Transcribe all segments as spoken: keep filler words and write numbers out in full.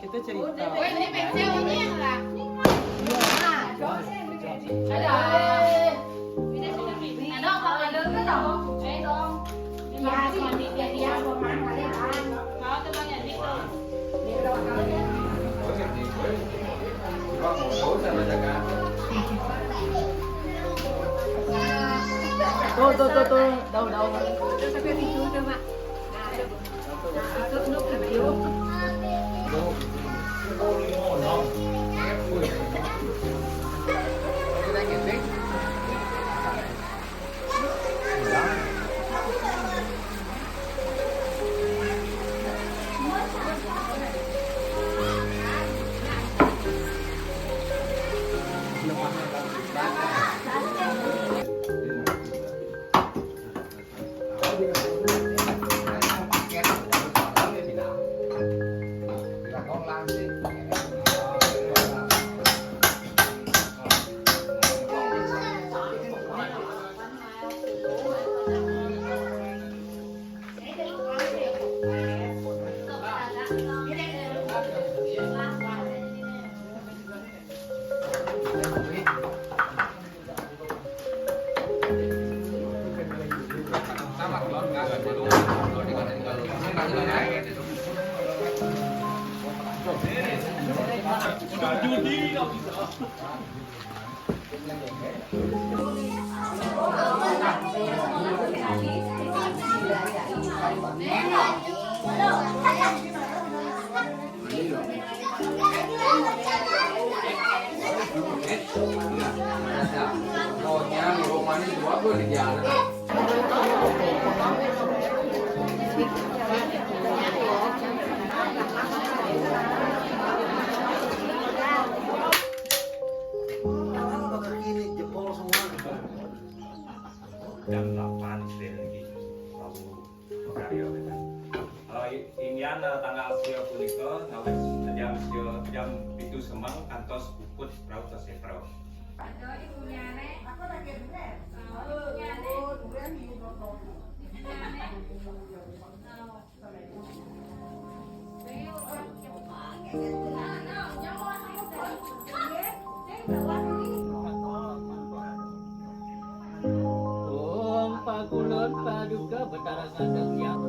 Kita cerita. Tuh, tuh, tuh, tuh. Daun, daun. Terus aku itu udah, Mak. Jam delapan sudah lagi. Aku makarya, ya kan. Kalau i-, inggihan, eh, tanggal sia punika, ngawit jam sia, jam pitu semeng kantos puput prau tasih prau. Om Pakulon Paduka Betara Sandak Siap.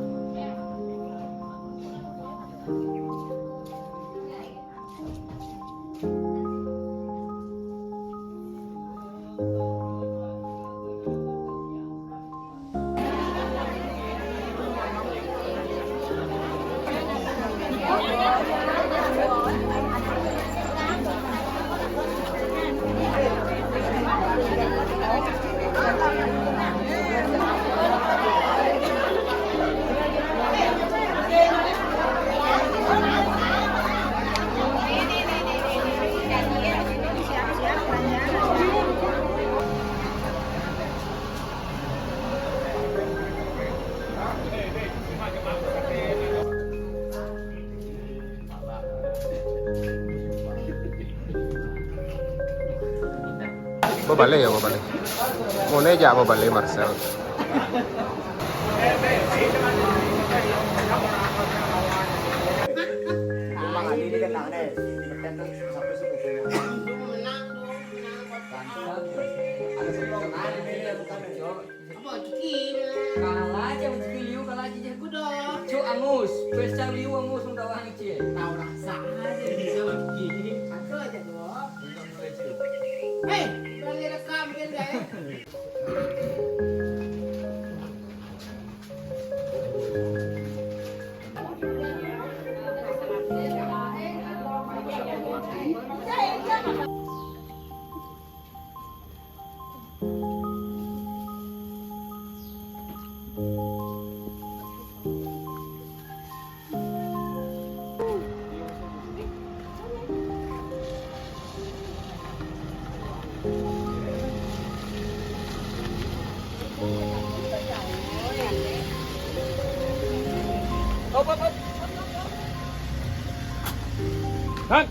Bebale ya, bebale. Ngene aja bebale, Marcel. Apa rezeki? Kalah aja rezeki liu, kalah aja jadi kuda. Cuk angus, pesta liu angus, udah wang cie. Tahu rasa aja bisa rezeki. Aku aja, Bos. Hei, berani rekam kan, guys? Hop, hop, hop. Hop.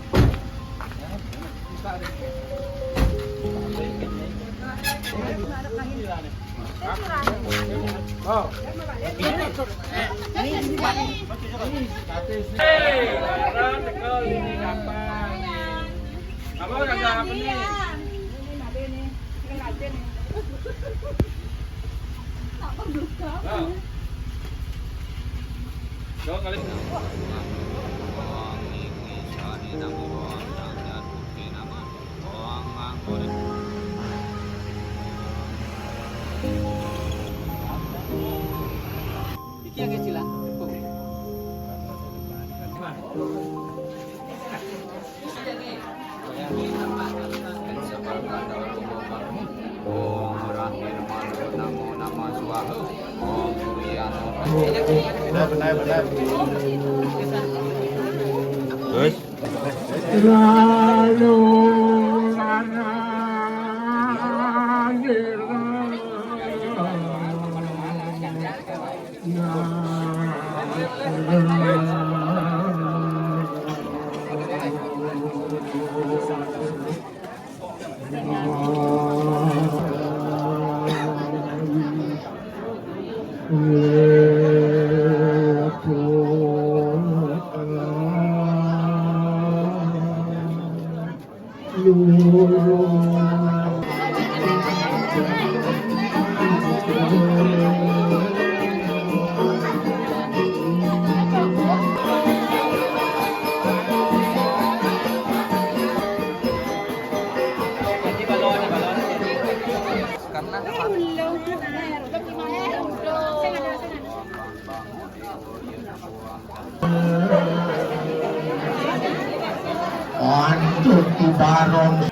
Oh. Hei, orang tegal ini gampang. Apa kagak apa nih? Ini mah deh nih. Ini aja nih. Kenapa belum tahu? Nah. Dong kali. Iki ya, guys, Cila. Terus? Karena Antuk di barong.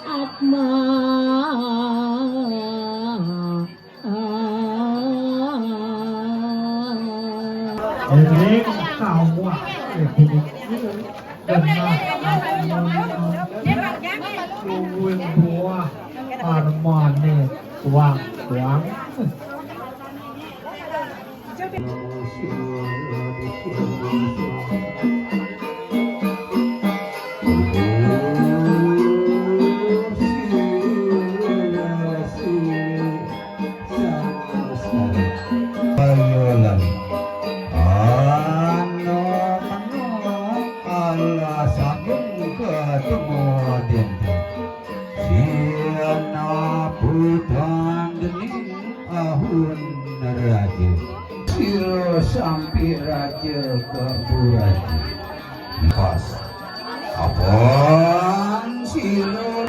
Atma. Ring sawah, eh, bumi. Genah. Kuwin buah armane tuang-tuang. Ayolah. Ano, ano, ala sabung ketemu dente. Siana putan dening ahun raja. Sira sampi raja kaburaja. Pas. Apaan sih lu?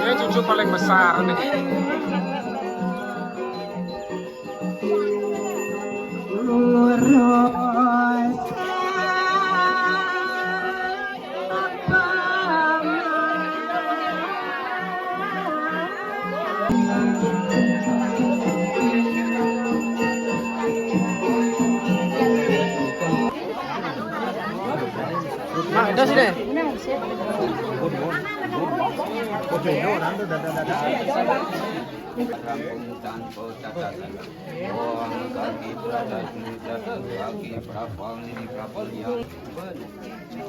Ini cucu paling besar nih. Terus ini.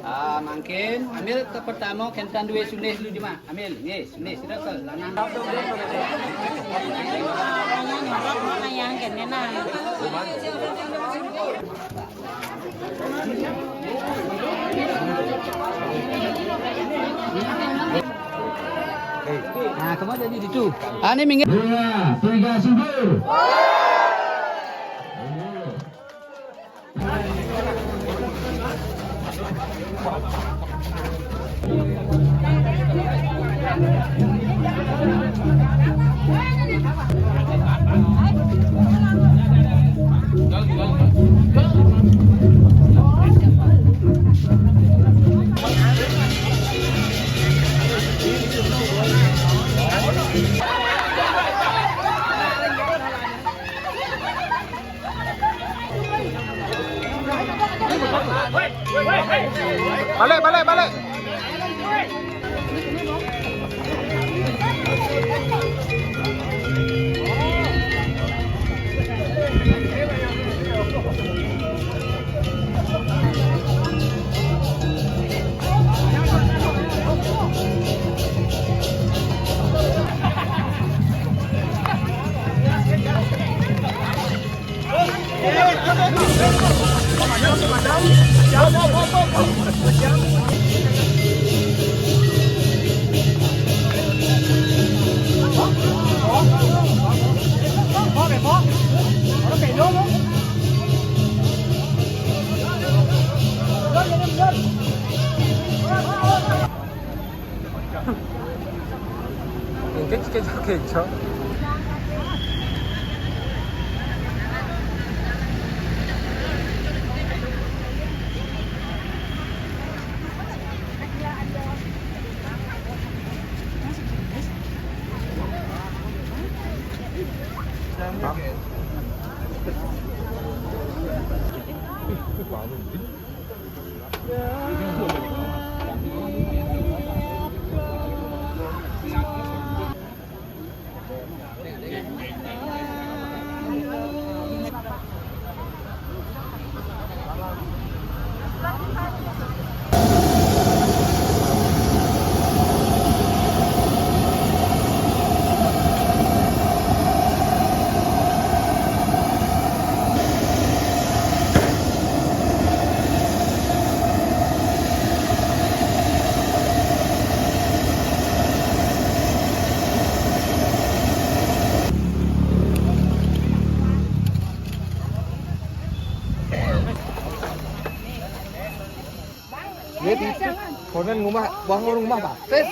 Ah, mangkin, ambil ke pertama, kentan dua sunis dulu, Juma. Ambil, nggih, sunis, sudah ke lanang. Yang kena, nah. Nah, kamu ada di situ. Ah, ini minggir. Dua, tiga, syukur. Balik, balik, balik. Kejo, kejo, kejo. Dia titik. Konen ngumah, wah, ngurung ngumah, Pak. Tes.